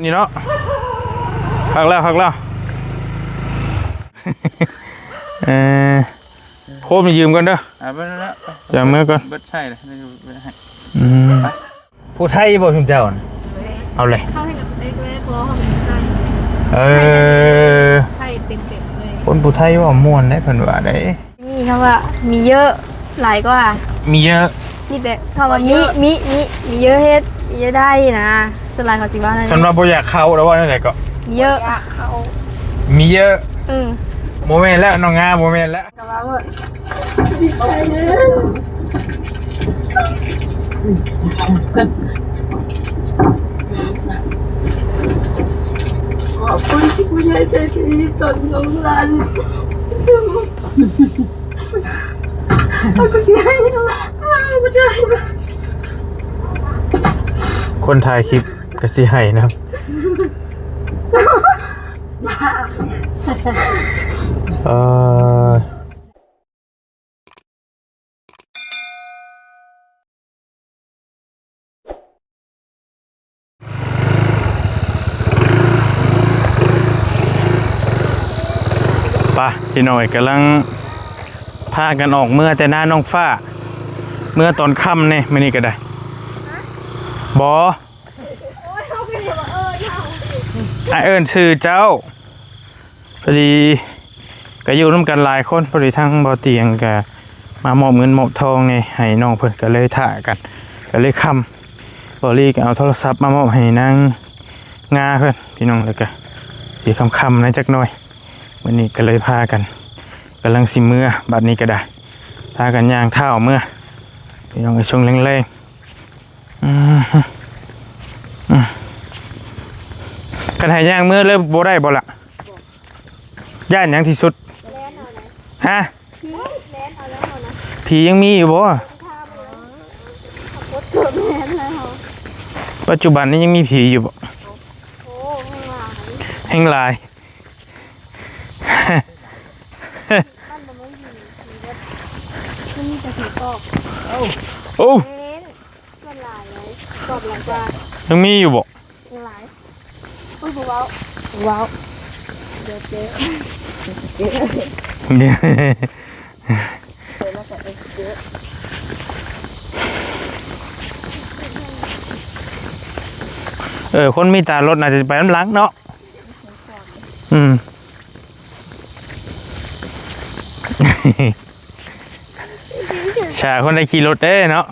ນີ້ເນາະ ຄັກແລ້ວ ຄັກແລ້ວ ເອີ ໂຄມນີ້ຢືມກ່ອນເດີ ອ່າ ເບິ່ງແລ້ວ ຢ່າເມືອກ່ອນ ເບິດໃຊ້ແລ້ວ ອືມ ໄປ ຜູ້ໄທບໍ່ຊຸມເຈົ້ານະ? ເອົາເລີຍ ເຮົາເຮັດກັບເອກເລີຍ ເພາະວ່າເຮົາເປັນຜູ້ໄທ ເອີ ໄທເຕັມໆເລີຍ ຄົນຜູ້ໄທເວົ້າມ່ວນເດ້ ເພິ່ນວ່າເດ້ ນີ້ຄຳວ່າມີເຍີະຫຼາຍກວ່າ ມີເຍີະ ມີແຕ່ຄຳວ່າມີ ມີ ມີ ມີເຍີະເຮັດ ມີເຍີະໄດ້ນະ ສ່ວນຫຼາຍເຂົາຊິເວົ້ານັ້ນ ຄັນວ່າບໍ່ຢາກເຂົ້າແລ້ວເວົ້າແນວໃດກໍ ມີເຍີະ ບໍ່ຢາກເຂົ້າ ມີເຍີະ ອື ບໍ່ແມ່ນແລ້ວ ນ້ອງງາ ບໍ່ແມ່ນແລ້ວ ຂອບຄຸນທີ່ຜູ້ໃຫຍ່ໃຈດີຕົນຂອງຫຼານ ຄົນຖ່າຍຄລິບກໍຊິໄຫ້ນຳ ເອີ ໄປ ພີ່ນ້ອງເອີຍ ກຳລັງພາກັນອອກເມືອແຕ່ນານ້ອງຟ້າ ເມືອຕອນຄ່ຳນີ້ ມື້ນີ້ກໍໄດ້ ບໍ່ ອ້າຍເອີ້ນຊື່ເຈົ້າ ພໍດີກໍຢູ່ນຳກັນຫຼາຍຄົນ ພໍດີທາງບໍ່ຕຽງກໍມາມອບເງິນມອບທອງນີ້ໃຫ້ນ້ອງເພິ່ນ ກໍເລີຍຖ້າກັນ ກໍເລີຍຄ່ຳ ບໍ່ລີກໍເອົາໂທລະສັບມາມອບໃຫ້ນາງງາເພິ່ນ ພີ່ນ້ອງ ແລ້ວກໍຊິຄ່ຳໆແດ່ຈັກໜ່ອຍ ມື້ນີ້ກໍເລີຍພາກັນ ກຳລັງຊິເມືອ ບັດນີ້ກໍໄດ້ ພາກັນຍ່າງທ້າວເມືອ ພີ່ນ້ອງເອີຍ ຊ່ວງແລງໆ ອືມ ອືມ ຄັນໃຫ້ຍ່າງເມືອເລີຍບໍ່ໄດ້ບໍ່ລະ? ຢ້ານຫຍັງທີ່ສຸດ? ແລ່ນເອົານະ ຮະ? ຜີ ແລ່ນເອົາແລ້ວເຮົານະ ຜີຍັງມີຢູ່ບໍ່? ປັດຈຸບັນນີ້ຍັງມີຜີຢູ່ບໍ່? ໂອ້ ແຮ່ງຫຼາຍ ແຮ່ງຫຼາຍ ມັນບໍ່ມີຜີ ຜີແບບ ມັນມີແຕ່ຜີປອບ ໂອ້ ເອີ ສ່ວນຫຼາຍເລີຍ ປອບຫຼາຍກວ່າ ຍັງມີຢູ່ບໍ່? ຫຼາຍ ໂອ້ຍ ບໍ່ເວົ້າ ບໍ່ເວົ້າ ດຽວເຈີ ດຽວເຈີ ເອີ ຄົນມີຕາລົດໜ້າຈະໄປນຳຫຼັງເນາະ ອືມ ສາຄົນໄດ້ຂີ່ລົດເດ້ເນາະ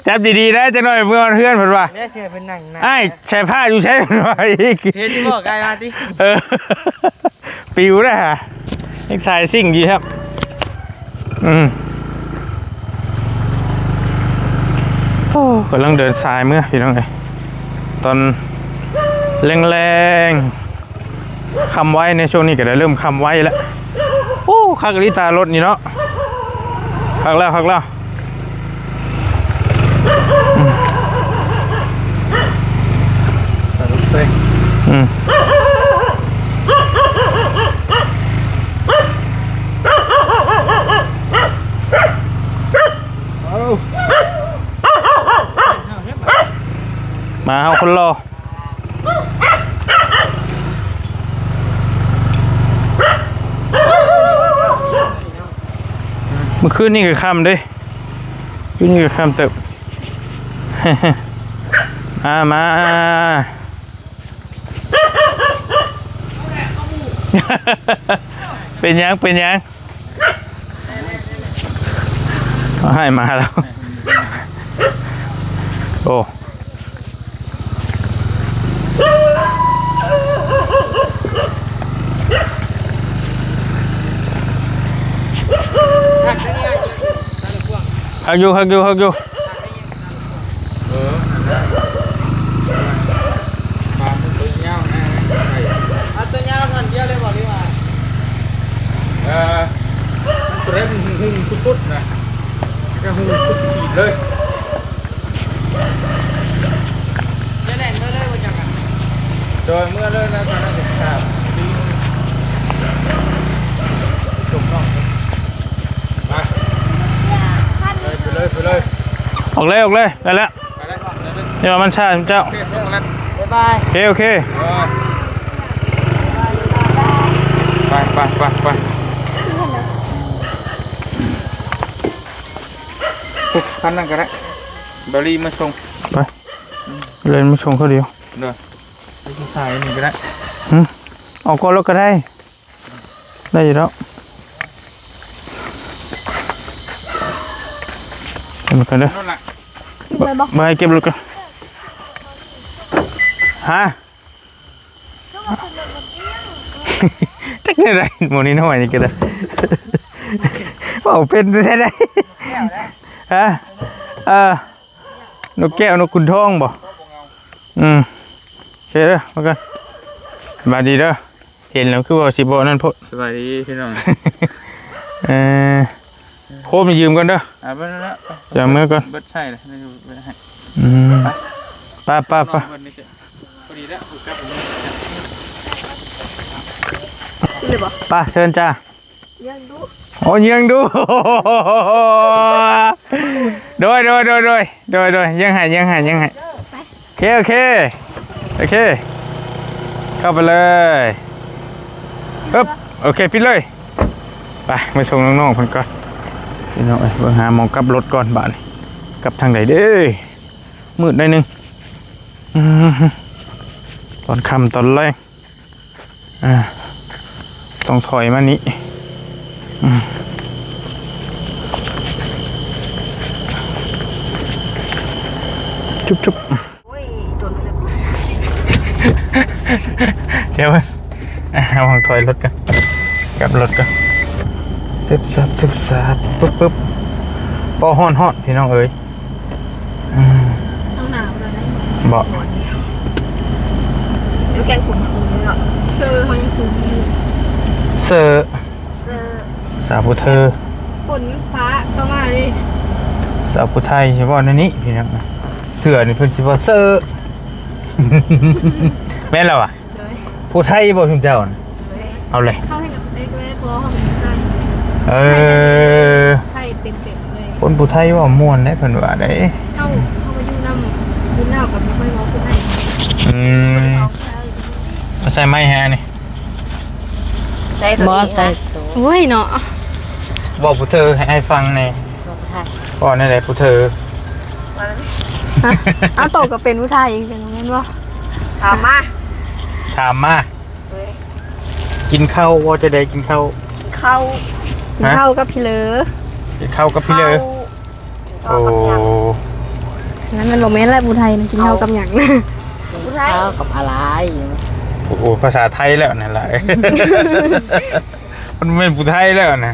ຈັບດີໆ ໄດ້ຈັກໜ້ອຍເມືອເຮືອນເພິ່ນວ່າ ແລ້ວເຊື່ອເພິ່ນນັ່ງນະ ອ້າຍ ສາຍຜ້າຢູ່ໃສເພິ່ນວ່າອີກ ເຫັນຢູ່ບໍ່ ກາຍມາຕິ ເອີ ປິວນະ ຍັງສາຍຊິງຢູ່ຄັບ ອືມ ໂອ້ ກຳລັງເດີນສາຍເມືອ ພີ່ນ້ອງເອີຍ ຕອນແລງໆ ຄ່ຳໄວ ໃນຊ່ວງນີ້ກໍໄດ້ເລີ່ມຄ່ຳໄວແລ້ວ ໂອ້ ຄັກອີ່ຫຼີຕາລົດນີ້ເນາະ ຄັກແລ້ວ ຄັກແລ້ວ ອືມ ມາເຮົາຄົນຫຼໍ່ ມື້ຄືນນີ້ກໍຄ່ຳເດ້ ຄືນນີ້ກໍຄ່ຳເຕີບ ອາ ມາ ເປັນຫຍັງ ເປັນຫຍັງ? ເອົາໃຫ້ມາແລ້ວ ໂອ້ ຄັກຢູ່ ຄັກຢູ່ ຄັກຢູ່. ເອີ ນັ້ນແຫຼະ ປາມັນຕົວຍາວນະ ເອົາຕົວຍາວທ່ອນດຽວເລີຍບໍ່ ຫຼືວ່າ ເອີ ມັນຕົວໃດມັນຫຸ່ງສຸດໆນະ ຈະຫຸ່ງສຸດຂີດເລີຍ ຈະແລ່ນເມືອເລີຍບໍ່ຈັກ ໂດຍເມືອເລີຍນະ ຕອນນັ້ນເປັນຂາວຈົມນ້ອງ ໄປ ໄປເລີຍ ໄປເລີຍ ອອກເລີຍ ອອກເລີຍ ໄດ້ແລ້ວ. ໄປເລີຍ ໄປເລີຍ ຢ່າວ່າມັນຊ້າເຈົ້າ. ໂອເຄ ສົ່ງແລ້ວ ບາຍບາຍ. ໂອເຄ ໂອເຄ ເອີ ໄປ ໄປ ໄປ ໄປ. ໂອ້ ຄັນນັ້ນກໍໄດ້ ບາລີມາສົ່ງ. ໄປ ເລີຍມາສົ່ງເຂົາດຽວ. ເດີ ໄປສາຍນີ້ກໍໄດ້. ຫື ເອົາກ່ອນລົດກໍໄດ້. ໄດ້ຢູ່ແລ້ວ. ເກັບລົດກ່ອນເດີ. ເກັບລົດກ່ອນ. ຮະ? ຈັກແນວໃດ ໝໍນ້ອຍໆນີ້ກໍໄດ້. ເວົ້າເປັນແທ້ໃດ໋. ຮະ? ເອີ. ນົກແກ້ວ ນົກຂຸນທອງບໍ? ອືມ ໂອເຄເດີ ມາກັນ ສະບາຍດີເດີ. ເຫັນແລ້ວຄືວ່າຊິບໍ່ນັ້ນໂພດ. ສະບາຍດີພີ່ນ້ອງ. ເອີ ໂຄມນີ້ຢືມກ່ອນເດີ. ອ່າ ເບິ່ງແລ້ວ ຈະເມືອກ່ອນ ເບິດໃຊ້ແລ້ວ. ອືມ ໄປ ໄປ ໄປ ພໍດີແລ້ວ ໄປ ເຊີນຈ້າ. ເຍືອງດຸ ໂອ້ ເຍືອງດຸ. ໂດຍ ໂດຍ ໂດຍ ໂດຍ ໂດຍ ໂດຍ ເຍືອງໃຫ້ ເຍືອງໃຫ້ ເຍືອງໃຫ້. ໂອເຄ ໂອເຄ ໂອເຄ ເຂົ້າໄປເລີຍ. ເອີບ ໂອເຄ ປິດເລີຍ. ໄປ ມາສົ່ງນ້ອງໆເພິ່ນກ່ອນ ພີ່ນ້ອງເອີຍ. ເບິ່ງຫາໝ່ອງກັບລົດກ່ອນບາດນີ້ ກັບທາງໃດເດີ. ມືດໜ້ອຍໜຶ່ງ ອືມ ຕອນຄ່ຳຕອນແລງ. ອ່າ ຕ້ອງຖອຍມານີ້ ອືມ ຈຸບໆ. ໂອ້ຍ ໂດນໄປແລ້ວ ດຽວ ອ່າ ເອົາ ຖອຍລົດກ່ອນ ກັບລົດກ່ອນ. ຊຶບຊັບ ຊຶບຊັບ ປຶບ ປຶບ. ບໍ່ ຮ້ອນໆ ພີ່ນ້ອງເອີຍ. ອືມ ເອົາໜາວແລ້ວໄດ້ບໍ່? ຢູ່ແຂງຂຸນເນາະ ເຊີເຮົາຍັງສູງຢູ່ ເຊີ ເຊີ ສາວຜູ້ເທີ ຝົນຟ້າກໍມາເດ້. ສາວຜູ້ໄທຊິເວົ້າແນວນີ້ພີ່ນ້ອງ ເສື້ອນີ້ເພິ່ນຊິເວົ້າເຊີ ແມ່ນແລ້ວຫວາ? ໂດຍ ຜູ້ໄທບໍ່ຊຸມເຈົ້ານະ? ໂດຍ ເອົາເລີຍ ເຮົາເຮັດແບກໆ ເພາະວ່າເຮົາເປັນຜູ້ໄທ. ເອີ ໄທເຕັມໆ ເລີຍ. ຄົນຜູ້ໄທເວົ້າມ່ວນເດ້ ເພິ່ນວ່າເດ້. ເຮົາ ເຮົາມາຢູ່ນຳ ຢູ່ນອກກໍບໍ່ຄ່ອຍເວົ້າຜູ້ໄທ. ອືມ ເອົາໃສ່ໄມແຮນີ້ ໃສ່ໂຕ ບໍ່ໃສ່ໂຕ. ໂອ້ຍເນາະ ເວົ້າຜູ້ເທີໃຫ້ຟັງແດ່. ເວົ້າແນວໃດຜູ້ເທີ? ເອົາໂຕກໍເປັນຜູ້ໄທອີກ ແມ່ນບໍ່? ຖາມມາ ຖາມມາ. ກິນເຂົ້າ ເວົ້າຈັ່ງໃດ ກິນເຂົ້າ? ກິນເຂົ້າ ກິນເຂົ້າກັບພີເລີ. ກິນເຂົ້າກັບພີເລີ. ເຂົ້າ ໂອ້ ນັ້ນມັນບໍ່ແມ່ນແຫຼະ ຜູ້ໄທນະ ກິນເຂົ້າກັບຫຍັງ? ຜູ້ໄທ ເຂົ້າກັບອາລາຍ. ໂອ້ ພາສາໄທແລ້ວນັ້ນລະ ມັນບໍ່ແມ່ນຜູ້ໄທແລ້ວນະ.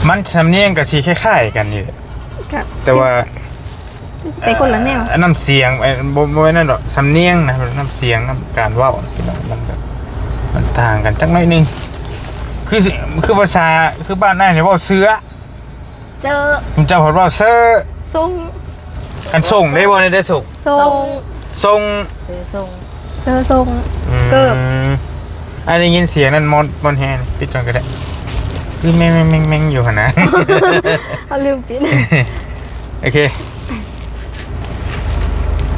ມັນສຳນຽງກໍຊິຄ້າຍໆກັນນີ້ແຫຼະ ແຕ່ວ່າ ໄປຄົນລະແນວ ເອີ ນ້ຳສຽງ ເອີ ບໍ່ ບໍ່ແມ່ນນັ້ນດອກ ສຳນຽງນະ ນ້ຳສຽງ ນຳການເວົ້າ ພີ່ນ້ອງ ມັນແບບ ມັນຕ່າງກັນຈັກໜ້ອຍໜຶ່ງ. ຄື ຄືພາສາ ຄືບ້ານອ້າຍນີ້ເວົ້າເສື້ອ ເຊີ ເຈົ້າເພິ່ນເວົ້າເຊີ ສົ່ງ ອັນສົ່ງໄດ້ບໍ່? ໄດ້ ໄດ້ສົ່ງ ສົ່ງ ສົ່ງ ເຊີສົ່ງ ເຊີສົ່ງ ອືມ ເກີບ. ອ້າຍໄດ້ຍິນສຽງນັ້ນ ມອນ ມອນແຮນ ປິດກ່ອນກໍໄດ້ ຄືແມ່ງໆໆໆຢູ່ຫັ້ນນະ ເຮົາລືມປິດ. ໂອເຄ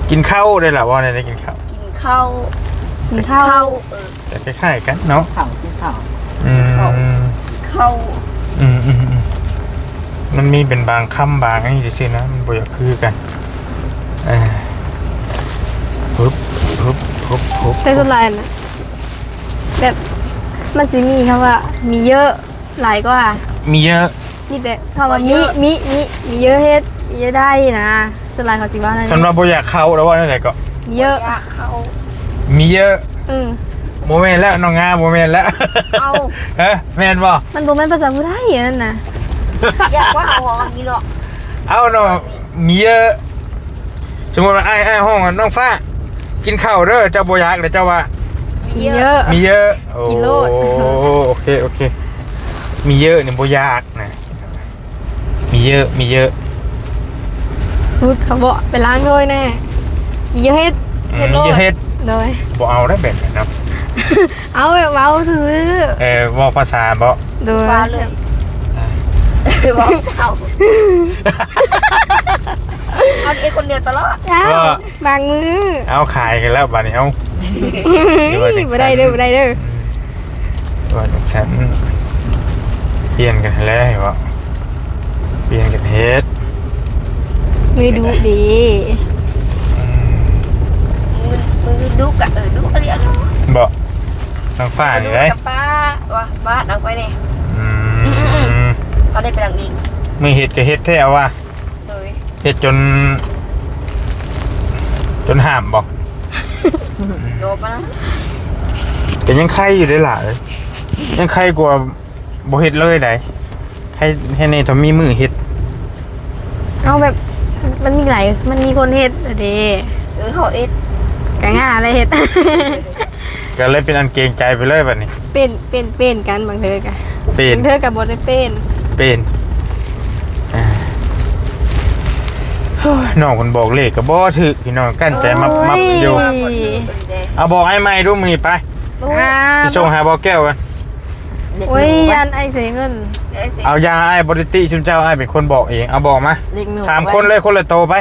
ກິນເຂົ້າໄດ້ລະ ວ່າໄດ້ ໄດ້ກິນເຂົ້າ ກິນເຂົ້າ ກິນເຂົ້າ ເອີ ກໍຄ້າຍໆກັນເນາະ ເຂົ້າ ກິນເຂົ້າ ອືມ ເຂົ້າ ອືມໆໆ ມັນມີເປັນບາງຄຳບາງອັນນີ້ຊື່ໆນະ ມັນບໍ່ຢາກຄືກັນ. ເອີ ປຶບ ປຶບ ປຶບ ປຶບ ແຕ່ສ່ວນຫຼາຍນະ ແບບ ມັນຊິມີຄຳວ່າ ມີເຍີະ ຫຼາຍກວ່າ ມີເຍີະ ມີແຕ່ຄຳວ່າ ມີ ມີ ມີ ມີເຍີະເຮັດ ມີເຍີະໄດ້ນະ. ສ່ວນຫຼາຍເຂົາຊິເວົ້ານັ້ນ. ຄັນວ່າບໍ່ຢາກເຂົ້າ ແລ້ວເວົ້າແນວໃດເກາະ? ມີເຍີະ ບໍ່ຢາກເຂົ້າ ມີເຍີະ. ເອີ ບໍ່ແມ່ນແລ້ວ ນ້ອງງາ ບໍ່ແມ່ນແລ້ວ. ເອົ້າ ຮະ ແມ່ນບໍ່? ມັນບໍ່ແມ່ນພາສາຜູ້ໄທອັນນັ້ນນະ. ຢາກວ່າເຮົາເວົ້າອັນນີ້ເນາະ. ເອົາເນາະ ມີເຍີະ. ສົມມຸດວ່າອ້າຍ ອ້າຍຮ້ອງວ່າ ນ້ອງຟ້າ ກິນເຂົ້າເດີ ເຈົ້າບໍ່ຢາກເດີ ເຈົ້າວ່າ ມີເຍີະ ມີເຍີະ. ໂອ້ ກິນໂລດ. ໂອເຄ ໂອເຄ ມີເຍີະນີ້ບໍ່ຢາກນະ. ມີເຍີະ ມີເຍີະ. ພຸດ ເຂົາເບາະໄປລ້າງຖ້ວຍແດ່. ມີເຍີະເຮັດ ອືມ ເຮັດໂລດ ມີເຍີະເຮັດ. ໂດຍ ບໍ່ເອົາໄດ້ແບບນັ້ນເນາະ. ເອົາແບບເວົ້າຊື່ໆ. ເອີ ເວົ້າພາສາເບາະ. ໂດຍ ເວົ້າເລີຍ ອ່າ ເວົ້າເອົາ. ເອົາເອງຄົນດຽວຕະຫຼອດ. ອ້າວ ກໍບາງມື້ ເອົາ ຂາຍກັນແລ້ວບາດນີ້ ເອົາ ບໍ່ໄດ້ເດີ ບໍ່ໄດ້ເດີ ວ່າຈັ່ງຊັ້ນ ປ່ຽນກັນແລ້ວເຫັນບໍ່ ປ່ຽນກັນເຮັດ ມື້ດຸເດ້ ອືມ ມື້ ມື້ດຸກະ ເອີ ດຸກະເລີຍເນາະ ບໍ່ ທາງຟ້ານີ້ໄດ໋ ກັບປ້າວ່າບ້ານເອົາໄປນີ້ ອືມ ເຂົາໄດ້ໄປຫຼັງອີກ ມື້ເຮັດກໍເຮັດແທ້ວ່າ ໂດຍ ເຮັດຈົນ ຈົນຫ້າມບໍ່ ໂດນປະນະ ແຕ່ຍັງໄຄຢູ່ເດ້ຫຼາຍ ຍັງໄຄກວ່າບໍ່ເຮັດເລີຍໃດ໋ ໄຄແທ້ແນ່ຖ້າມີມື້ເຮັດ ເອົາແບບ ມັນມີຫຼາຍ ມັນມີຄົນເຮັດເດ້ ເອີ ເຮົາເຮັດ ກະງ່າແລ້ວເຮັດ ກໍເລີຍເປັນອັນເກງໃຈໄປເລີຍບັດນີ້ ເປັນ ເປັນ ເປັນກັນບາງເທື່ອກະ ເປັນ ບາງເທື່ອກະບໍ່ໄດ້ເປັນ ເປັນ ອ່າ ໂອ້ຍ ນ້ອງເພິ່ນບອກເລກກໍບໍ່ຖືກ ພີ່ນ້ອງ ກັ້ນໃຈມັບໆຢູ່ ໂອ້ຍ ເອົາ ບອກອ້າຍໃໝ່ດູມື້ນີ້ໄປ ອ້າ ຊິສົ່ງຫາບໍ່ແກ້ວກັນ ໂອ້ຍ ຢ້ານອ້າຍເສຍເງິນ ເອົາ ຢ່າ ອ້າຍບໍ່ໄດ້ຕິຊຸມເຈົ້າ ອ້າຍເປັນຄົນບອກເອງ ເອົາ ບອກມາ ເລກໜູ ສາມຄົນເລີຍ ຄົນລະໂຕໄປ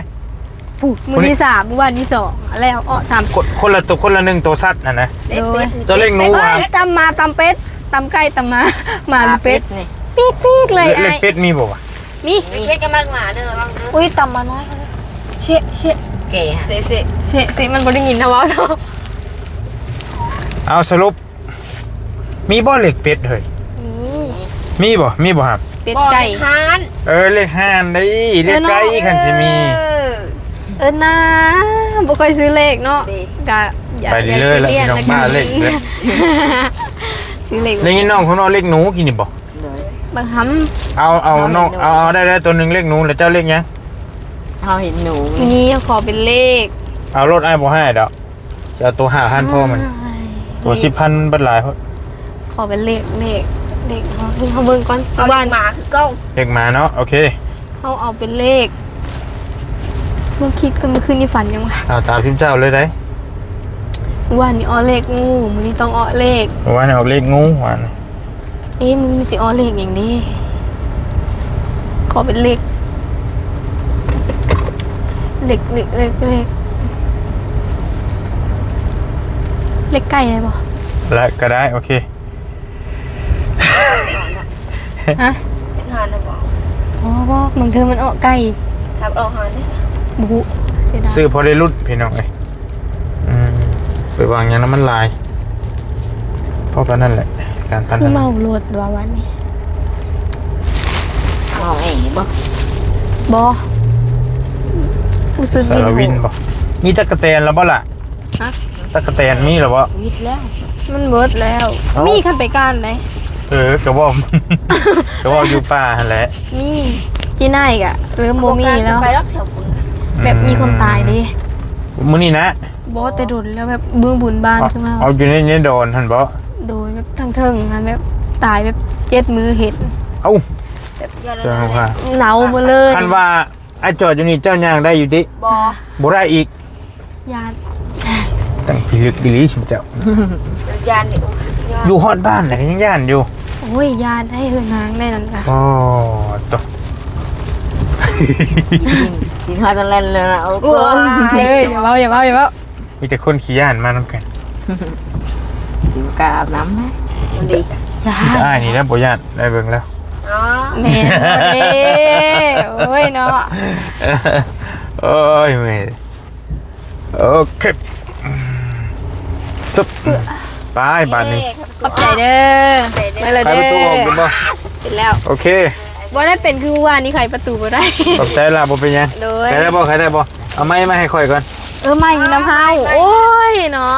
ຜູ້ ມື້ທີສາມ ມື້ວານທີສອງ ແລ້ວເອາະສາມ ຄົນ ຄົນລະໂຕ ຄົນລະໜຶ່ງໂຕສັດຫັ້ນນະ ໂດຍ ຕົວເລກໜູ ຕຳ ວ່າ ຕຳໝາ ຕຳເປັດ ຕຳໄກ່ ຕຳໝາ ໝາ ຫຼືເປັດ ເປັດນີ້ ປີດໆເລີຍ ເລກ ອ້າຍ ເລກເປັດມີບໍ່ວະ? ມີ ເລກເປັດກັບໝາກໝາເດີ ລອງເດີ ອຸ້ຍ ຕຳມານ້ອຍ ເຊະ ເຊະ ແກ່ ເຊະ ເຊະ ເຊະ ເຊະ ມັນບໍ່ໄດ້ຍິນນະເວົ້າ ເອົາ ສະຫຼຸບ ມີບໍ່ເລກເປັດເຮີ້ຍ? ມີ ມີບໍ່? ມີບໍ່ຫາ? ເປັດໄກ່ ເອີ ເລກຫ່ານໄດ໋ ເລກໄກ່ ເອີ ເນາະ ຄັນຊິມີ ເອີ ເອີນາ ບໍ່ຄ່ອຍຊື້ເລກເນາະ ເດ້ ກະ ໄປເລີຍໆ ພີ່ນ້ອງ ບ້າເລກເລີຍ ຊື້ເລກ ໄດ້ຍິນນ້ອງເຂົາເວົ້າເລກໜູກິນນີ້ບໍ່? ໂດຍ ບັກຫຳ ເອົາ ເອົານ້ອງ ເອົາ ເອົາ ໄດ້ ໄດ້ຕົວໜຶ່ງເລກໜູ ແລ້ວເຈົ້າເລກຫຍັງ? ເຮົາເຫັນໜູ ນີ້ຂໍເປັນເລກ ເອົາໂລດ ອ້າຍບໍ່ໃຫ້ດອກ ຊິເອົາຕົວຫ້າພັນພໍມັນ ໂອ້ຍ ຕົວສິບພັນມັນເບິດຫຼາຍໂພດ ຂໍເປັນເລກ ເລກ ເລກ ເຮົາ ເຮົາເບິ່ງກ່ອນ ເອົາເລກໝາຄືເກົ່າ ເລກໝາເນາະ ໂອເຄ ເຮົາເອົາເປັນເລກ ເບິ່ງຄິດກ່ອນ ມື້ຄືນນີ້ຝັນຫຍັງວະ ເອົາຕາມທິມເຈົ້າເລີຍໄດ໋ ມື້ວານນີ້ເອາະເລກງູ ມື້ນີ້ຕ້ອງເອາະເລກ ມື້ວານນີ້ອອກເລກງູ ວານນີ້ ເອະ ມັນ ມັນຊິເອາະເລກຫຍັງເດ້ ຂໍເປັນເລກ ເລກ ເລກ ເລກ ເລກ ເລກໄກ່ໄດ້ບໍ່? ໄດ້ ກໍໄດ້ ໂອເຄ ຮະ? ເຮັດງານໄດ້ບໍ່? ບໍ່ ບໍ່ ບາງເທື່ອມັນເອາະໄກ່ ຖ້າເອາະຫານເດ້ ບໍ່ຮູ້ ເສຍດາຍ ຊື້ພໍໄດ້ລຸ້ນ ພີ່ນ້ອງເອີຍ. ອືມ ໄປຫວັງຫຍັງນຳມັນຫຼາຍ ພໍປານນັ້ນແຫຼະ ການປັນ ຄືເມົາລົດວ່າວັນນີ້ ເມົາເອງບໍ່? ບໍ່ ຮູ້ສຶກ ສາລະວິນບໍ່? ມີຕັກກະແຕນແລ້ວບໍ່ລະ? ຮະ? ຕັກກະແຕນມີແລ້ວບໍ່? ມີແລ້ວ ມັນເບິດແລ້ວ ເອົ້າ ມີຄັນໄປການໃດ ເອີ ກະເວົ້າ ກະເວົ້າຢູ່ປ່າຫັ້ນແຫຼະ ມີ ຈີ່ນາຍກະເລີ່ມບໍ່ມີແລ້ວ ໄປດອກແຖວພຸ້ນ ແບບມີຄົນຕາຍເດ້ ອືມ ມື້ນີ້ນະ? ບໍ່ ແຕ່ດົນແລ້ວ ແບບມື້ບຸນບ້ານ ເອົາ ຄືວ່າ ເອົາຢູ່ໃນ ໃນດອນຫັ້ນບໍ່? ໂດຍ ແບບທາງເທິງຫັ້ນ ແບບຕາຍແບບເຈັດມື້ເຫັນ ເອົ້າ ແບບເນາໝົດເລີຍ ຄັນວ່າອ້າຍຈອດຢູ່ນີ້ ເຈົ້າຍ່າງໄດ້ຢູ່ຕິ? ບໍ່ ບໍ່ໄດ້ອີກ ຢ້ານ ຕັ້ງພິລຶກອີ່ຫຼີຊຸມເຈົ້າ ຢ້ານນີ້ ໂອ້ຍ ສຸດຍອດ ຢູ່ຮອດບ້ານນະ ກະຍັງຢ້ານຢູ່ ໂອ້ຍ ຢ້ານໄດ້ເຮີນາງໄດ້ນັ້ນກະ ອໍ ໂຕ ກິນ ກິນຮອດນັ້ນແຫຼະ ໂອ້ຍ ເອີຍ ຢ່າເວົ້າ ຢ່າເວົ້າ ຢ່າເວົ້າ ມີແຕ່ຄົນຂີ້ຢ້ານມານຳກັນ ຊິບໍ່ກ້າອາບນ້ຳ ດີ ຢ້ານ ມີແຕ່ອ້າຍນີ້ແຫຼະບໍ່ຢ້ານ ໄດ້ເບິ່ງແລ້ວ ອໍ ແມ່ນບໍ່ເດ້ ໂອ້ຍເນາະ ໂອ້ຍ ເມື່ອຍ ໂອເຄ ຊຶບ ໄປບາດນີ້ ຂອບໃຈເດີ ໄປແລ້ວເດີ ໄຂປະຕູອອກເປັນບໍ່? ເປັນແລ້ວ ໂອເຄ ບໍ່ໄດ້ເປັນຄືວານນີ້ ໄຂປະຕູບໍ່ໄດ້ ຂອບໃຈຫຼາຍ ບໍ່ເປັນຫຍັງ ໂດຍ ໄຂໄດ້ບໍ່? ໄຂໄດ້ບໍ່? ເອົາໄມ້ມາໃຫ້ຂ້ອຍກ່ອນ ເອີ ໄມ້ຢູ່ນຳເຮົາ ໂອ້ຍເນາະ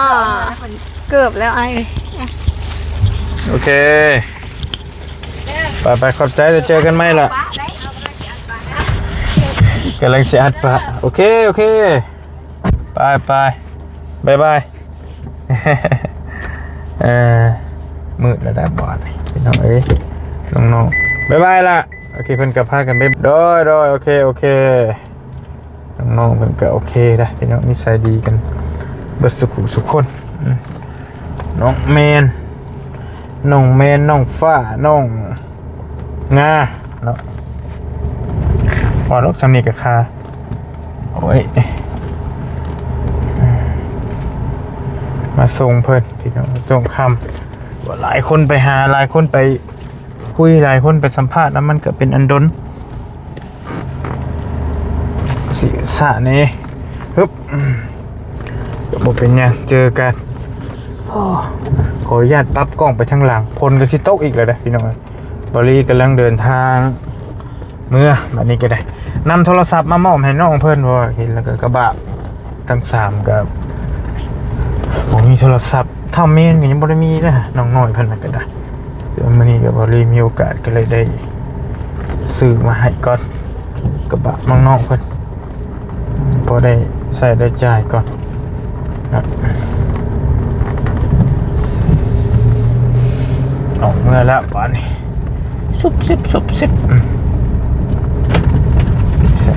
ເກີບແລ້ວອ້າຍເອີຍ ໂອເຄ ໄປໆ ຂອບໃຈ ແລ້ວເຈີກັນໃໝ່ລະ ກຳລັງຊິອັດປະ ໂອເຄ ໂອເຄ ໄປໆ ບາຍບາຍ ເອີ ມືດແລ້ວໄດ໋ບາດນີ້ ພີ່ນ້ອງເອີຍ ນ້ອງໆ ບາຍບາຍລະ ໂອເຄ ເພິ່ນກໍພາກັນໄປ ໂດຍໆ ໂອເຄ ໂອເຄ ນ້ອງໆ ເພິ່ນກໍໂອເຄໄດ໋ ພີ່ນ້ອງ ນິໄສດີກັນເບິດສຸຂູສຸຄົນ ອືມ ນ້ອງແມນ ນ້ອງແມນ ນ້ອງຟ້າ ນ້ອງງາເນາະ ວ່າດອກຊ່ຳນີ້ກໍຄ່າ ໂອ້ຍ ມາສົ່ງເພິ່ນພີ່ນ້ອງ ຊ່ວງຄ່ຳ ຫຼາຍຄົນໄປຫາ ຫຼາຍຄົນໄປຄຸຍ ຫຼາຍຄົນໄປສຳພາດ ແລ້ວມັນກໍເປັນອັນດົນ ສີສະນີ້ ຮຶບ ກໍບໍ່ເປັນຫຍັງ ເຈີກັນ. ໂອ້ ຂໍອະນຸຍາດປັບກ້ອງໄປທາງຫຼັງ ຝົນກໍຊິຕົກອີກແລ້ວເດ້ພີ່ນ້ອງ. ບາວລີກຳລັງເດີນທາງເມືອ ບັດນີ້ກໍໄດ້ນຳໂທລະສັບມາມອບໃຫ້ນ້ອງເພິ່ນ ເພາະວ່າເຫັນແລ້ວກໍກະບາກທັງສາມກໍບໍ່ມີໂທລະສັບ. ຖ້າແມ່ນກໍຍັງບໍ່ໄດ້ມີເດ້ ນ້ອງນ້ອຍເພິ່ນນັ້ນກໍໄດ້. ແຕ່ວ່າມື້ນີ້ກໍບໍ່ໄດ້ມີໂອກາດ ກໍເລີຍໄດ້ຊື້ມາໃຫ້ກ່ອນ ກະບະນ້ອງໆເພິ່ນ ພໍໄດ້ໃຊ້ໄດ້ຈ່າຍກ່ອນນະ. ອອກເມືອແລ້ວບາດນີ້ ຊຸບຊິບ ຊຸບຊິບ ອືມ ໃສ່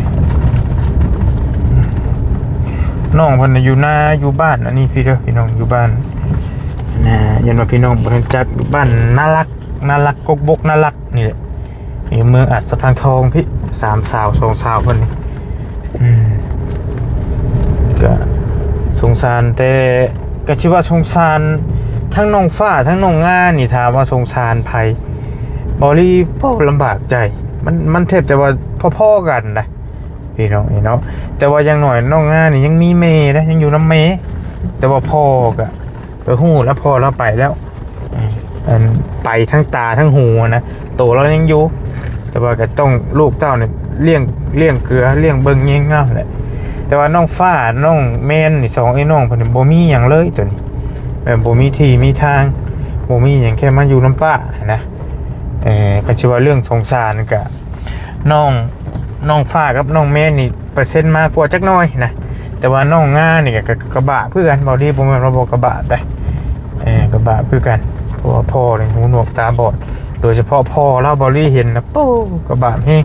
ອືມ ນ້ອງເພິ່ນນະຢູ່ນາ ຢູ່ບ້ານອັນນີ້ພີ່ເດີ ພີ່ນ້ອງ ຢູ່ບ້ານນາ ຢ້ານວ່າພີ່ນ້ອງບໍ່ຮູ້ຈັກ ຢູ່ບ້ານນາລັກ ນາລັກ ກົກບົກ ນາລັກນີ້ແຫຼະ ຢູ່ເມືອງອາດສະພັງທອງພີ້ ສາມສາວ ສອງສາວເພິ່ນນີ້ ອືມ ກະສົງສານ ແຕ່ກະຊິວ່າສົງສານທັງນ້ອງຟ້າ ທັງນ້ອງງານີ້ ຖາມວ່າສົງສານໃຜ ບາວລີ ໂອ້ ລຳບາກໃຈ ມັນ ມັນແທບແຕ່ວ່າພໍໆກັນນະ ພີ່ນ້ອງເອີຍເນາະ. ແຕ່ວ່າຢ່າງໜ້ອຍນ້ອງງານີ້ຍັງມີແມ່ນະ ຍັງຢູ່ນຳແມ່ ແຕ່ວ່າພໍ່ກະ ກໍຮູ້ແລ້ວ ພໍ່ລາວໄປແລ້ວ ເອີ ອັນໄປທັງຕາທັງຫູນະ ໂຕລາວຍັງຢູ່ ແຕ່ວ່າກໍຕ້ອງ ລູກເຕົ້ານີ້ລ້ຽງ ລ້ຽງເກືອ ລ້ຽງເບິ່ງແຍງເອົາແຫຼະ. ແຕ່ວ່ານ້ອງຟ້າ ນ້ອງແມນນີ້ ສອງເອື້ອຍນ້ອງເພິ່ນນີ້ບໍ່ມີຫຍັງເລີຍໂຕນີ້ ແບບບໍ່ມີທີ່ມີທາງ ບໍ່ມີຫຍັງ ແຄ່ມາຢູ່ນຳປ້ານະ. ເອີ ຄັນຊິວ່າເລື່ອງສົງສານກະ ນ້ອງ ນ້ອງຟ້າກັບນ້ອງແມນນີ້ ເປີເຊັນມາກວ່າຈັກໜ້ອຍນະ ແຕ່ວ່ານ້ອງງານີ້ກໍ ກໍ ກໍບາບຄືກັນ ບາວລີ ບໍ່ແມ່ນວ່າບໍ່ກະບາບໃດ ເອີ ກະບາບຄືກັນ ເພາະວ່າພໍ່ນີ້ຫູໜວກຕາບອດ ໂດຍສະເພາະພໍ່ລາວ ບາວລີເຫັນນະ ໂປ້ ກະບາບແຮງ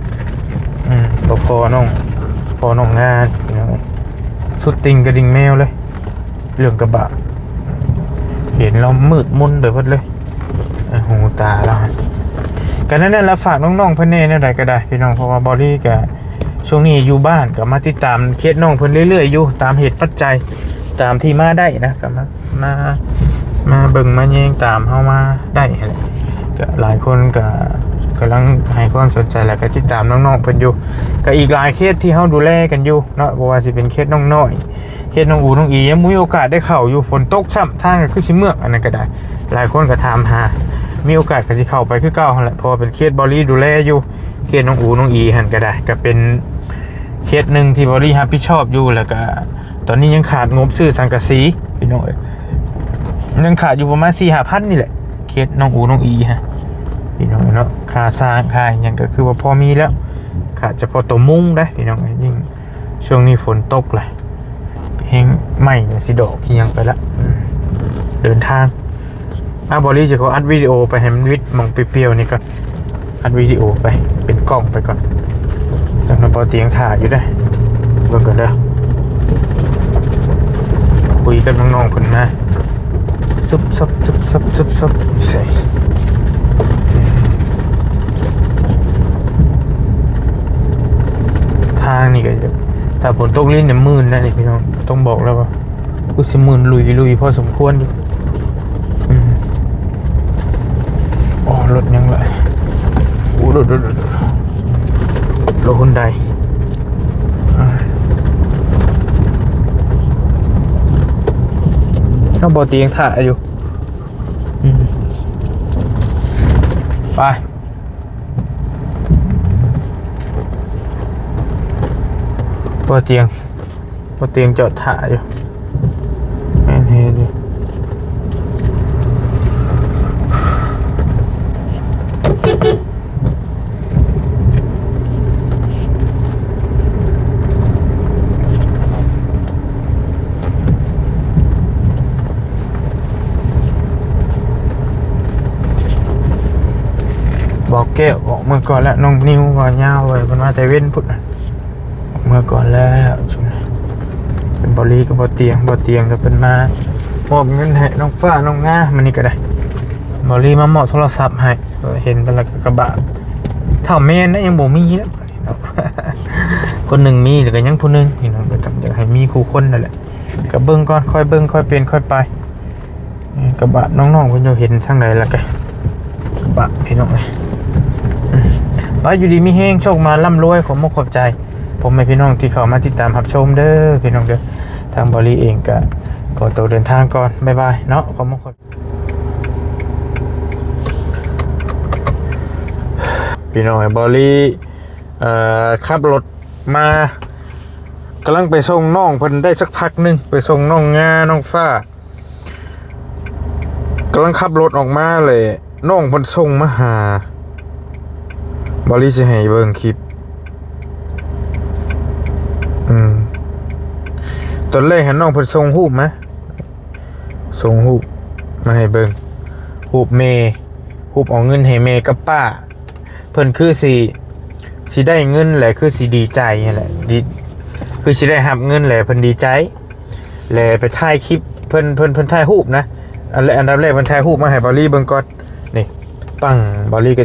ອືມ ພໍ່ນ້ອງ ພໍ່ນ້ອງງາ ສຸດຕິ່ງກະດິ່ງແມວເລີຍ ເລື່ອງກະບາບ ເຫັນແລ້ວມືດມົນໄປເບິດເລີຍ ເອີ ຫູຕາລາວຫັ້ນ. ກໍນັ້ນແຫຼະ ລະຝາກນ້ອງໆເພິ່ນແດ່ ແນວໃດກໍໄດ້ພີ່ນ້ອງ ເພາະວ່າບາວລີກໍຊ່ວງນີ້ຢູ່ບ້ານ ກໍມາຕິດຕາມເຄສນ້ອງເພິ່ນເລື້ອຍໆຢູ່ ຕາມເຫດປັດໄຈ ຕາມທີ່ມາໄດ້ນະ ກໍມາ ມາ ມາເບິ່ງມາແຍງຕາມເຮົາມາໄດ້ຫັ້ນແຫຼະ. ກໍຫຼາຍຄົນກໍກຳລັງໃຫ້ຄວາມສົນໃຈ ແລ້ວກໍຕິດຕາມນ້ອງໆເພິ່ນຢູ່ ກໍອີກຫຼາຍເຄສທີ່ເຮົາດູແລກັນຢູ່ເນາະ ບໍ່ວ່າຊິເປັນເຄສນ້ອງນ້ອຍ ເຂດໜອງອູໜອງອີ ຍັງບໍ່ມີໂອກາດໄດ້ເຂົ້າຢູ່ ຝົນຕົກຊ້ຳ ທາງກໍຄືຊິເມືອກ ອັນນັ້ນກໍໄດ້ ຫຼາຍຄົນກໍຖາມຫາ ມີໂອກາດກໍຊິເຂົ້າໄປຄືເກົ່າຫັ້ນແຫຼະ ເພາະວ່າເປັນເຂດບາວລີດູແລຢູ່ ເຂດໜອງອູໜອງອີຫັ້ນກໍໄດ້ ກໍເປັນເຂດໜຶ່ງທີ່ບາວລີຮັບຜິດຊອບຢູ່ ແລ້ວກໍຕອນນີ້ຍັງຂາດງົບຊື້ສັງກະສີ ພີ່ນ້ອງເອີຍ ຍັງຂາດຢູ່ປະມານສີ່ຫ້າພັນນີ້ແຫຼະ ເຂດໜອງອູໜອງອີຫັ້ນ ພີ່ນ້ອງເນາະ ຄ່າສ້າງຄ່າຫຍັງກໍຄືວ່າພໍມີແລ້ວ ຂາດສະເພາະໂຕມຸງເດ້ ພີ່ນ້ອງເອີຍ ຍິ່ງ ຊ່ວງນີ້ຝົນຕົກແຫຼະ ແຮງໄມ້ກໍຊິດອກຊິຫຍັງໄປລະ ອືມ ເດີນທາງ ອ່າ ບາວລີຊິຂໍອັດວິດີໂອໄປໃຫ້ມັນວິດໝ່ອງປ່ຽວໆນີ້ກ່ອນ ອັດວິດີໂອໄປ ເປັນກ້ອງໄປກ່ອນ ຈັ່ງນັ້ນບໍ່ຕຽງຖ້າຢູ່ເດ້ ເບິ່ງກ່ອນເດີ ຄຸຍກັບນ້ອງໆເພິ່ນມາ ຊຸບຊັບ ຊຸບຊັບ ຊຸບຊັບ ໃສ່ ທາງນີ້ກໍ ຖ້າຝົນຕົກລິນນີ້ມື່ນນະນີ້ພີ່ນ້ອງ ຕ້ອງບອກແລ້ວວ່າ ຄືຊິມື່ນລຸຍໆພໍສົມຄວນຢູ່ ອືມ ອໍ ລົດຫຍັງລະ ໂອ້ ລົດ ລົດ ລົດ ລົດຮຸນໄດ ເຮົາບໍ່ຕຽງຖ້າຢູ່ ອືມ ໄປ ບໍ່ຕຽງ ບໍ່ຕຽງຈອດຖ້າຢູ່ ແມ່ນແຮງຢູ່ ບ່າວແກ້ວອອກເມືອກ່ອນແລ້ວ ນ້ອງນິວວ່າຍາວໄວ້ ເພິ່ນມາແຕ່ເວັນພຸ້ນນະ ອອກເມືອກ່ອນແລ້ວ ເປັນບາວລີກັບບ່າວຕຽງ ບ່າວຕຽງກໍເພິ່ນມາມອບເງິນໃຫ້ນ້ອງຟ້ານ້ອງງາ ມື້ນີ້ກໍໄດ້ ບາວລີມາມອບໂທລະສັບໃຫ້ ເຫັນແຕ່ລະກະບະ ຖ້າແມ່ນນະ ຍັງບໍ່ມີເນາະ ເນາະ ຄົນໜຶ່ງມີ ແລ້ວກໍຍັງຜູ້ໜຶ່ງ ພີ່ນ້ອງ ກໍຕ້ອງຢາກໃຫ້ມີຄູ່ຄົນນັ້ນແຫຼະ. ກໍເບິ່ງກ່ອນ ຄ່ອຍເບິ່ງ ຄ່ອຍເປັນ ຄ່ອຍໄປ. ເອີ ກະບາດນ້ອງໆ ເພິ່ນຢູ່ເຫັນທາງໃດລະກະ ກະບາດ ພີ່ນ້ອງເອີຍ. ໄປ ຢູ່ດີມີແຮງ ໂຊກມາ ລ່ຳລວຍ. ຂອບມຸກຂອບໃຈພໍ່ແມ່ພີ່ນ້ອງທີ່ເຂົ້າມາຕິດຕາມຮັບຊົມເດີ ພີ່ນ້ອງເດີ. ທາງເບົາຫຼີເອງກະຂໍໂຕເດີນທາງກ່ອນ ບາຍບາຍເນາະ. ຂອບມຸກຂອບ ພີ່ນ້ອງເອີຍ ເບົາຫຼີ ເອີ ຂັບລົດມາ ກຳລັງໄປສົ່ງນ້ອງເພິ່ນໄດ້ສັກພັກໜຶ່ງ ໄປສົ່ງນ້ອງງາ ນ້ອງຟ້າ ກຳລັງຂັບລົດອອກມາແຫຼະ ນ້ອງເພິ່ນສົ່ງມາຫາ ເບົາຫຼີຊິໃຫ້ເບິ່ງຄລິບ. ອືມ ຕອນແລກຫັ້ນນ້ອງເພິ່ນສົ່ງຮູບມາ ສົ່ງຮູບມາໃຫ້ເບິ່ງ ຮູບແມ່ ຮູບເອົາເງິນໃຫ້ແມ່ກັບປ້າ. ເພິ່ນຄືຊິ ຊິໄດ້ເງິນແຫຼະ ຄືຊິດີໃຈຫັ້ນແຫຼະ ດີ ຄືຊິໄດ້ຮັບເງິນແຫຼະ ເພິ່ນດີໃຈ ແລະໄປຖ່າຍຄລິບ ເພິ່ນ ເພິ່ນ ເພິ່ນຖ່າຍຮູບນະ. ອັນແລກ ອັນດັບແລກເພິ່ນຖ່າຍຮູບມາໃຫ້ເບົາຫຼີເບິ່ງກ່ອນ ນີ້ ປັງ ເບົາຫຼີກໍ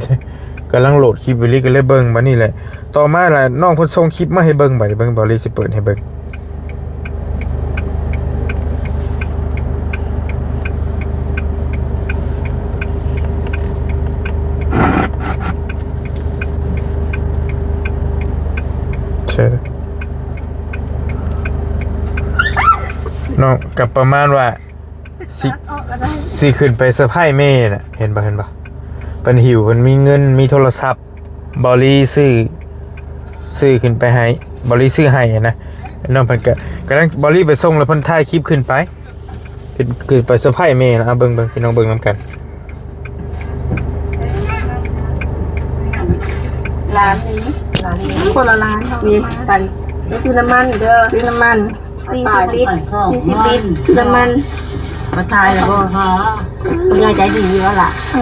ກຳລັງໂຫຼດຄລິບ ເບົາຫຼີກໍເລີຍເບິ່ງ. ບັດນີ້ແຫຼະ ຕໍ່ມາລະນ້ອງເພິ່ນສົ່ງຄລິບມາໃຫ້ເບິ່ງ ບັດນີ້ເບິ່ງ ເບົາຫຼີຊິເປີດໃຫ້ເບິ່ງ. ເຊີນ ນ້ອງກໍປະມານວ່າ ຊິ ຊິຂຶ້ນໄປເຊີໄພຣສ໌ແມ່ນະ ເຫັນບໍ່ ເຫັນບໍ່? ເພິ່ນຫິ້ວ ເພິ່ນມີເງິນ ມີໂທລະສັບ ເບົາຫຼີຊື້ ຊື້ຂຶ້ນໄປໃຫ້ ເບົາຫຼີຊື້ໃຫ້ນະ. ນ້ອງເພິ່ນກະ ກຳລັງ ເບົາຫຼີໄປສົ່ງ ແລ້ວເພິ່ນຖ່າຍຄລິບຂຶ້ນໄປ ຂຶ້ນ ຂຶ້ນໄປເຊີໄພຣສ໌ແມ່ນະ. ເອົາເບິ່ງ ເບິ່ງ ພີ່ນ້ອງເບິ່ງນຳກັນ. ລ້ານໜຶ່ງ ລ້ານໜຶ່ງ ຄົນລະລ້ານເນາະ. ນີ້ ໄປ ໄປຊື້ນ້ຳມັນເດີ ຊື້ນ້ຳມັນ ສີ່ສິບລິດ ສີ່ສິບລິດ ຊື້ນ້ຳມັນ. ມາຖ່າຍແລ້ວບໍ່? ເອີ ເພິ່ນໃຈດີຢູ່ແລ້ວລະ. ເອີ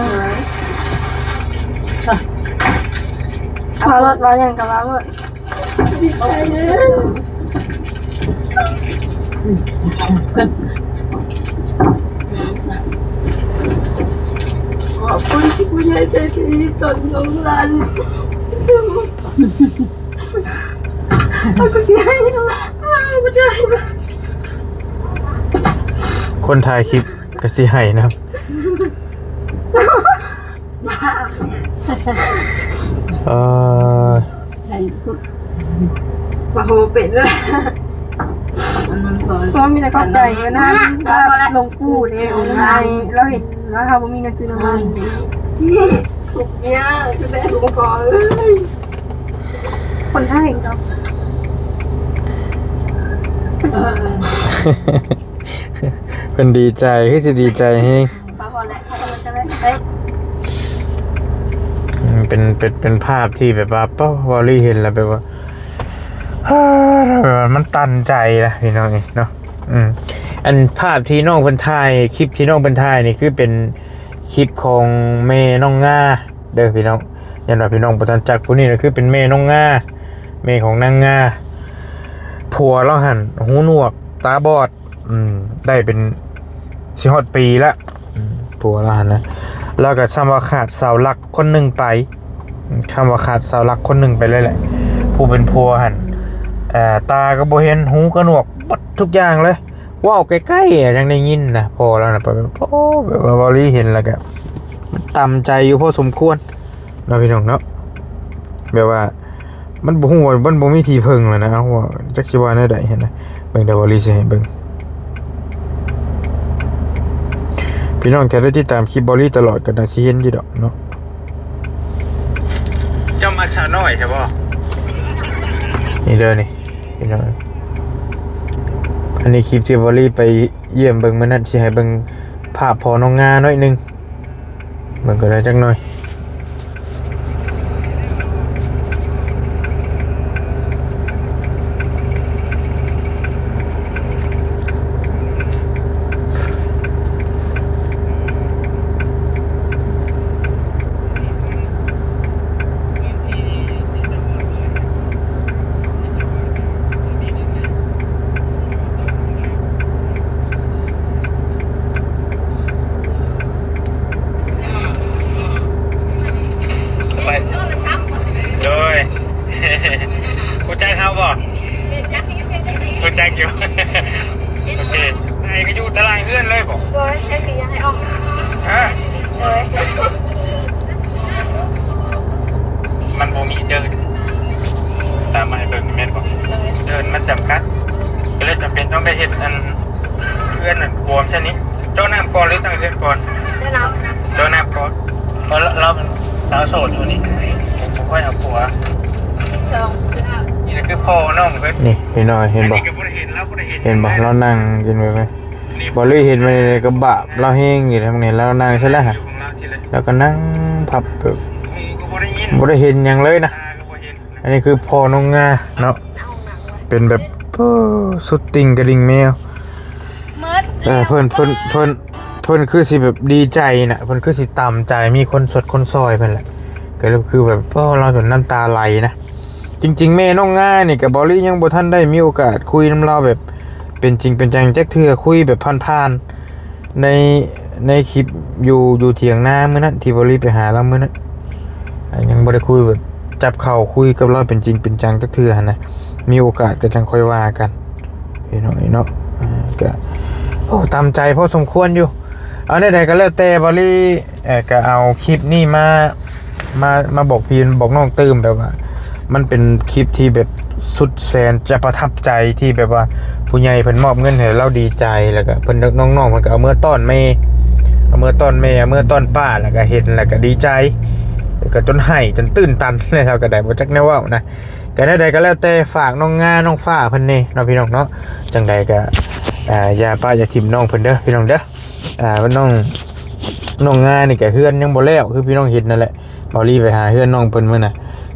ເວົ້າໂລດ ເວົ້າຫຍັງກໍເວົ້າໂລດ. ຂອບຄຸນທີ່ຜູ້ໃຫຍ່ໃຈດີຕົນຂອງຫຼານ. ຄົນຖ່າຍຄລິບກໍຊິໄຫ້ນຳ. ເອີ ໃຫ້ພຸດ ວ່າໂຫເປັນເລີຍ. ອັນນັ້ນຊອຍ ກໍມີແຕ່ຂອບໃຈນະ ຫຼວງປູ່ເດ້ ອົງໃຫຍ່ ລາວເຫັນວ່າເຮົາບໍ່ມີເງິນຊື້ນ້ຳມັນ. ທຸກຍາກແຕ່ຫຼວງພໍ່ເອີຍ ຄົນໄທເນາະ. ເອີ ເພິ່ນດີໃຈ ຄືຊິດີໃຈແຮງ. ພໍແລ້ວ ພໍແລ້ວ ພໍແລ້ວ ເອີ ອືມ ເປັນ ເປັນ ເປັນພາບທີ່ແບບວ່າ ປະ ເບົາຫຼີເຫັນແລ້ວແບບວ່າ ເອີ ແບບວ່າມັນຕັນໃຈນະ ພີ່ນ້ອງເອີຍເນາະ. ອືມ ອັນພາບທີ່ນ້ອງເພິ່ນຖ່າຍ ຄລິບທີ່ນ້ອງເພິ່ນຖ່າຍນີ້ ຄືເປັນຄລິບຂອງແມ່ນ້ອງງາເດີພີ່ນ້ອງ. ຢ້ານວ່າພີ່ນ້ອງບໍ່ທັນຈັກ ຜູ້ນີ້ນະຄືເປັນແມ່ນ້ອງງາ ແມ່ຂອງນາງງາ. ຜົວລາວຫັ້ນຫູໜວກ ຕາບອດ ອືມ ໄດ້ເປັນ ຊິຮອດປີລະ ອືມ ຜົວລາວຫັ້ນນະ. ລາວກໍຊ່ຳວ່າຂາດເສົາຫຼັກຄົນໜຶ່ງໄປ ອືມ ຄຳວ່າຂາດເສົາຫຼັກຄົນໜຶ່ງໄປເລີຍແຫຼະ ຜູ້ເປັນຜົວຫັ້ນ. ເອີ ຕາກໍບໍ່ເຫັນ ຫູກໍໜວກ ເບິດທຸກຢ່າງເລີຍ ເວົ້າໃກ້ໆຍັງໄດ້ຍິນນະ. ພໍ່ລາວນະ ໂອ້ ແບບວ່າເບົາຫຼີເຫັນແລ້ວກໍຕຳໃຈຢູ່ພໍສົມຄວນເນາະ ພີ່ນ້ອງເນາະ ແບບວ່າ ມັນບໍ່ຮູ້ວ່າ ມັນບໍ່ມີທີ່ເພິ່ງແລ້ວນະ ເຮົາວ່າ ຈັກຊິວ່າແນວໃດຫັ້ນນະ. ເບິ່ງເດີ ເບົາຫຼີຊິໃຫ້ເບິ່ງ ພີ່ນ້ອງທີ່ໄດ້ຕິດຕາມຄລິບເບົາຫຼີຕະຫຼອດກໍໜ້າຊິເຫັນຢູ່ດອກເນາະ. ເຈົ້າມັກສາວນ້ອຍໃຊ່ບໍ່? ນີ້ເດີນີ້ ພີ່ນ້ອງ ອັນນີ້ຄລິບທີ່ເບົາຫຼີໄປຢ້ຽມເບິ່ງມື້ນັ້ນ ຊິໃຫ້ເບິ່ງພາບພໍ່ນ້ອງງາໜ້ອຍໜຶ່ງ. ເບິ່ງກໍໄດ້ຈັກໜ້ອຍ. ສະບາຍ ໂດຍ ໂຄ ຮູ້ຈັກເຮົາບໍ່? ຮູ້ຈັກຢູ່. ໂອເຄ. ອ້າຍກໍຢູ່ຕະຫຼາງເຮືອນເລີຍບໍ່? ໂດຍ. ໃຫ້ຊິຢາກໃຫ້ອອກ. ຮະ? ໂດຍ. ມັນບໍ່ມີເດີ່ນ ຕາມມາໃຫ້ເບິ່ງນີ້ແມ່ນບໍ່? ໂດຍ. ເດີ່ນມັນຈຳກັດ ກໍເລີຍຈຳເປັນຕ້ອງໄດ້ເຮັດອັນ ເຮືອນນັ້ນກວມຊັ້ນນີ້. ເຈາະນ້ຳກ່ອນ ຫຼື ຕັ້ງເຮືອນກ່ອນ? ເຈາະນ້ຳ ເຈາະນ້ຳກ່ອນ. ເພາະລາວ ລາວ ລາວໂສດຢູ່ນີ້ ບໍ່ຄ່ອຍເອົາຜົວ. ນີ້ລະຄືພໍ່ນ້ອງເພິ່ນ. ນີ້ພີ່ນ້ອງເຫັນບໍ່? ອັນນີ້ກໍບໍ່ໄດ້ເຫັນ ລາວບໍ່ໄດ້ເຫັນ ເຫັນບໍ່? ລາວນັ່ງກິນໄປໄປ. ບໍ່ໄດ້ເຫັນໄປໃນກະບະລາວແຮງນີ້ ທາງນີ້ລາວນັ່ງໃສ່ແລ້ວ ລາວກໍນັ່ງພັບແບບ ບໍ່ໄດ້ເຫັນຫຍັງເລີຍນະ. ອັນນີ້ຄືພໍ່ນ້ອງງາເນາະ ເປັນແບບ ໂອ້ ສຸດຕິ່ງກະດິ່ງແມວ. ເອີ ເພິ່ນ ເພິ່ນ ເພິ່ນ ເພິ່ນຄືຊິແບບດີໃຈນະ ເພິ່ນຄືຊິຕາມໃຈ ມີຄົນຊ່ວຍຄົນຊ່ອຍເພິ່ນແຫຼະ ກໍເລີຍຄືແບບ ໂອ້ ລາວຈົນນ້ຳຕາໄຫຼນະ. ຈິງໆ ແມ່ນ້ອງງານີ້ກໍ ເບົາລີຍັງບໍ່ທັນໄດ້ມີໂອກາດຄຸຍນຳລາວແບບເປັນຈິງເປັນຈັງຈັກເທື່ອ ຄຸຍແບບຜ່ານໆ ໃນ ໃນຄລິບຢູ່ ຢູ່ຖຽງນາມື້ນັ້ນ ທີ່ເບົາລີໄປຫາລາວມື້ນັ້ນ ຍັງບໍ່ໄດ້ຄຸຍແບບຈັບເຂົ້າຄຸຍກັບລາວເປັນຈິງເປັນຈັງຈັກເທື່ອຫັ້ນນະ. ມີໂອກາດກໍຈັ່ງຄ່ອຍວ່າກັນ ພີ່ນ້ອງເອີຍເນາະ. ອ່າ ກໍ ໂອ້ ຕາມໃຈພໍສົມຄວນຢູ່. ເອົາແນວໃດກໍແລ້ວແຕ່ ເບົາລີ ເອີ ກໍເອົາຄລິບນີ້ມາ ມາ ມາບອກພີ່ບອກນ້ອງຕື່ມ ແບບວ່າ ມັນເປັນຄລິບທີ່ແບບສຸດແສນຈະປະທັບໃຈ ທີ່ແບບວ່າຜູ້ໃຫຍ່ເພິ່ນມອບເງິນໃຫ້ລາວດີໃຈ ແລ້ວກໍເພິ່ນ ນ້ອງໆ ເພິ່ນກໍເອົາເມືອຕ້ອນແມ່ ເອົາເມືອຕ້ອນແມ່ ເອົາເມືອຕ້ອນປ້າ ແລ້ວກໍເຫັນ ແລ້ວກໍດີໃຈ ແລ້ວກໍຈົນໄຫ້ ຈົນຕື້ນຕັນເລີຍ ເຮົາກໍໄດ້ບໍ່ຈັກແນວເວົ້ານະ. ກໍແນວໃດກໍແລ້ວແຕ່ ຝາກນ້ອງງາ ນ້ອງຟ້າເພິ່ນແດ່ເນາະ ພີ່ນ້ອງເນາະ. ຈັ່ງໃດກໍ ອ່າ ຢ່າປະຢ່າຖິ້ມນ້ອງເພິ່ນເດີ ພີ່ນ້ອງເດີ. ອ່າ ນ້ອງ ນ້ອງງານີ້ກໍເຮືອນຍັງບໍ່ແລ້ວ ຄືພີ່ນ້ອງເຫັນນັ້ນແຫຼະ ເບົາລີໄປຫາເຮືອນນ້ອງເພິ່ນມື້ນະ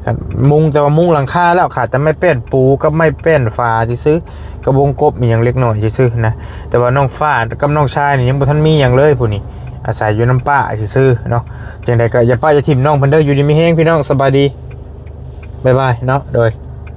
ກະມຸງ ແຕ່ວ່າມຸງຫຼັງຄາແລ້ວ ຂາດແຕ່ໄມ້ແປ້ນປູກັບໄມ້ແປ້ນຝາຊື່ໆ ກັບວົງກົບອີ່ຫຍັງເລັກນ້ອຍຊື່ໆນະ. ແຕ່ວ່ານ້ອງຟ້າກັບນ້ອງຊາຍນີ້ຍັງບໍ່ທັນມີຫຍັງເລີຍ ຜູ້ນີ້ອາໄສຢູ່ນຳປ້າຊື່ໆເນາະ. ຈັ່ງໃດກໍຢ່າປະຢ່າຖິ້ມນ້ອງເພິ່ນເດີ. ຢູ່ດີມີແຮງ ພີ່ນ້ອງ ສະບາຍດີ ບາຍບາຍເນາະ ໂດຍ.